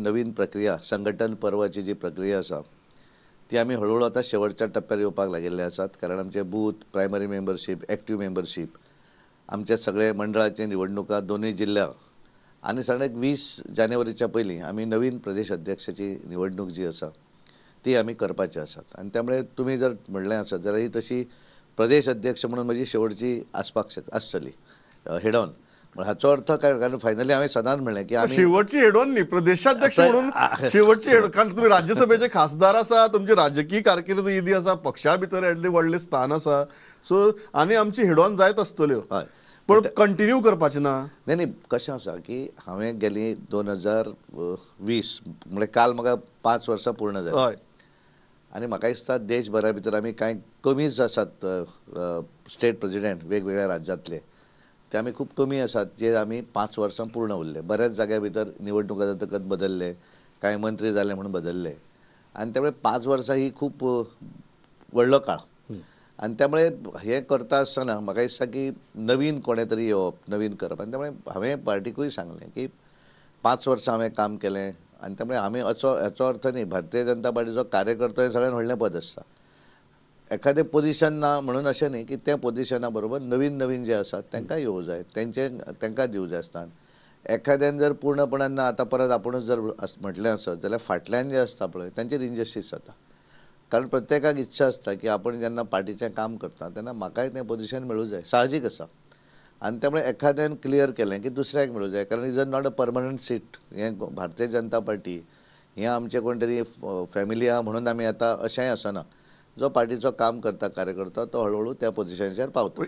नवीन प्रक्रिया संघटन पर्वाची जी प्रक्रिया आसा ती आमी हळूहळू आतां शेवटच्या टप्प्यार येवपाक लागिल्ले आसात. कारण आमचे booth, primary membership, active membership, आमचे सगळे मंडळाचे निवडणुका दोनूय जिल्ल्या आनी साधारण एक 20 जानेवारीच्या पयलीं आमी नवीन प्रदेश अध्यक्षाची निवडणूक जी आसा ती आमी करपाची आसात. आनी त्यामुळे तुमी जर म्हणलें आसत जाल्यार ही तशी प्रदेश अध्यक्ष म्हणून म्हजी शेवटची आसपाक आसतली हेड ऑन. हाचो अर्थ काय, कारण फायनली हांवें सदांच म्हणलें की आमी शेवटची हेड ऑन न्ही, प्रदेशाध्यक्ष म्हणून शेवटची हेड, कारण तुमी राज्यसभेचे खासदार आसा, तुमची राजकीय कारकीर्द येदी आसा, पक्षा भितर एडले व्हडलें स्थान आसा, सो आनी आमची हेड ऑन जायत आसतल्यो, पण कंटिन्यू करपाचें ना. न्ही न्ही, कशें आसा की हांवें गेली 2020 म्हळ्यार काल म्हाका 5 वर्सां पूर्ण जाली आनी म्हाका दिसता देशभरा भितर आमी कांय कमीच आसात स्टेट प्रेजिडेंट वेगवेगळ्या राज्यांतले, ते आमी खूब कमी आसात जे आमी 5 वर्सां पूर्ण उरले. बऱ्याच जाग्या भितर निवडणुका जातकच बदलले, कांय मंत्री जाले म्हणून बदलले आनी त्यामुळे 5 वर्सां ही खूब व्हडलो काळ. आनी त्यामुळे हें करता आसतना म्हाका दिसता की नवीन कोणें तरी येवप, नवीन करप. आनी त्यामुळे हांवें पार्टीकूय सांगलें की 5 वर्सां हांवें काम केलें आनी त्यामुळे आमी असो हाचो अर्थ न्ही भारतीय जनता पार्टीचो कार्यकर्तो हें सगळ्यान व्हडलें पद आसता. एखादें पोजिशन ना म्हणून अशें न्ही की त्या पोजिशना बरोबर नवीन नवीन जे आसात तांकां येवं जाय, तांकां दिवं जाय आसता. एखाद्यान जर पूर्णपणान ना आतां परत आपुणूच जर म्हटलें आसत जाल्यार फाटल्यान जे आसता पळय तांचेर इनजस्टीस जाता. कारण प्रत्येकाक इच्छा आसता की आपण जेन्ना पार्टीचें काम करता तेन्ना म्हाकाय तें पोजिशन मेळूं जाय, साहजीक आसा. आनी त्यामुळे एखाद्यान क्लियर केलें की दुसऱ्याक मेळूं जाय, कारण is a not a permanent seat. हें भारतीय जनता पार्टी हें आमचें कोण तरी फॅमिली आहा म्हणून आमी आतां अशेंय आसना. जो पार्टीचो काम करता कार्यकर्ता तो हळूहळू त्या पोजिशनाचेर पावता.